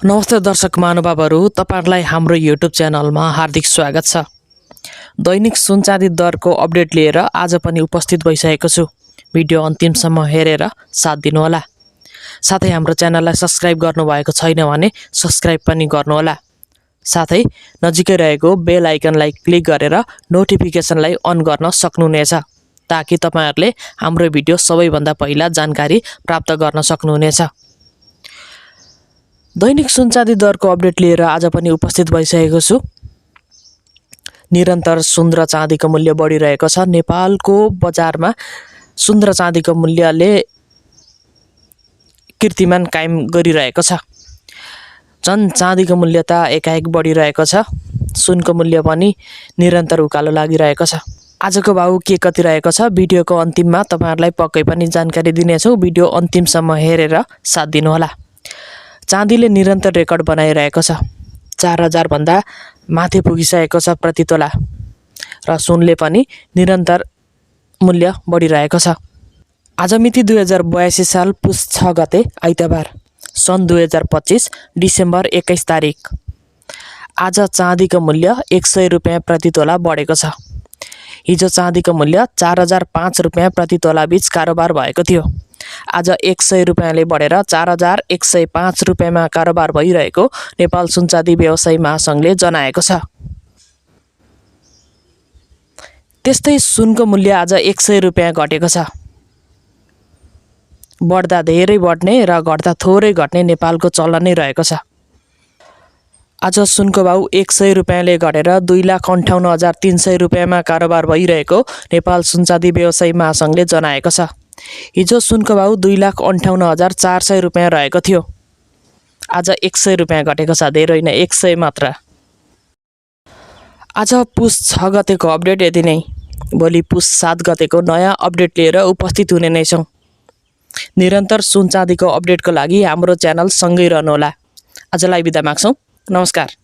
नमस्ते दर्शक महानुभावहरू, तपाईहरुलाई हाम्रो युट्युब च्यानलमा हार्दिक स्वागत छ। दैनिक सुन चाँदी दरको अपडेट लिएर आज पनि उपस्थित भइसकेको छु। भिडियो अन्तिमसम्म हेरेर साथ दिनुहोला। साथै हाम्रो च्यानललाई सब्स्क्राइब गर्नुभएको छैन भने सब्स्क्राइब पनि गर्नुहोला। साथै नजिकै रहेको बेल आइकनलाई क्लिक गरेर नोटिफिकेसनलाई अन गर्न सक्नुहुनेछ, ताकि तपाईहरुले हाम्रो भिडियो सबैभन्दा पहिला जानकारी प्राप्त गर्न सक्नुहुनेछ। दैनिक सुन चाँदी दरको अपडेट लिएर आज पनि उपस्थित भइसकेको छु। निरन्तर सुन र चाँदीको मूल्य बढिरहेको छ। नेपालको बजारमा सुन र चाँदीको मूल्यले कीर्तिमान कायम गरिरहेको छ। झन् चाँदीको मूल्य त एकाएक बढिरहेको छ। सुनको मूल्य पनि निरन्तर उकालो लागिरहेको छ। आजको भाउ के कति रहेको छ भिडियोको अन्तिममा तपाईहरुलाई पक्कै पनि जानकारी दिनेछु। भिडियो अन्तिमसम्म हेरेर साथ दिनुहोला। चाँदीले निरन्तर रेकर्ड बनाइरहेको छ। 4000 भन्दा माथि पुगिसकेको छ प्रति तोला र सुनले पनि निरन्तर मूल्य बढिरहेको छ। आज मिति 2082 साल पुस 6 गते आइतबार सन् 2025 डिसेम्बर 21 तारिक। आज चाँदीको मूल्य 100 रुपैयाँ प्रति तोला बढेको छ। हिजो चाँदीको मूल्य 4005 रुपैयाँ प्रति तोला बीच कारोबार भएको थियो। आज 100 रुपैयाँले बढेर 4105 रुपैयाँमा कारोबार भइरहेको नेपाल सुन चाँदी व्यवसायी महासंघले जनाएको छ। त्यस्तै सुनको मूल्य आज 100 रुपैयाँ घटेको छ। बढ्दा धेरै बढ्ने र घट्दा थोरै घट्ने नेपालको चलन नै रहेको छ। आज सुनको भाउ 100 रुपैयाँले घटेर 2,58,300 रुपैयाँमा कारोबार भइरहेको नेपाल सुन चाँदी व्यवसायी महासंघले जनाएको छ। हिजो सुनको भाउ 2,58,400 रुपैयाँ रहेको थियो। आज 100 रुपैयाँ घटेको छ, धेरै नै 100 मात्र। आज पुस 6 गतेको अपडेट यति नै। भोलि पुस 7 गतेको नयाँ अपडेट लिएर उपस्थित हुने नै छौँ। निरन्तर सुन चाँदीको अपडेटको लागि हाम्रो च्यानल सँगै रहनुहोला। आजलाई बिदा माग्छौँ। नमस्कार।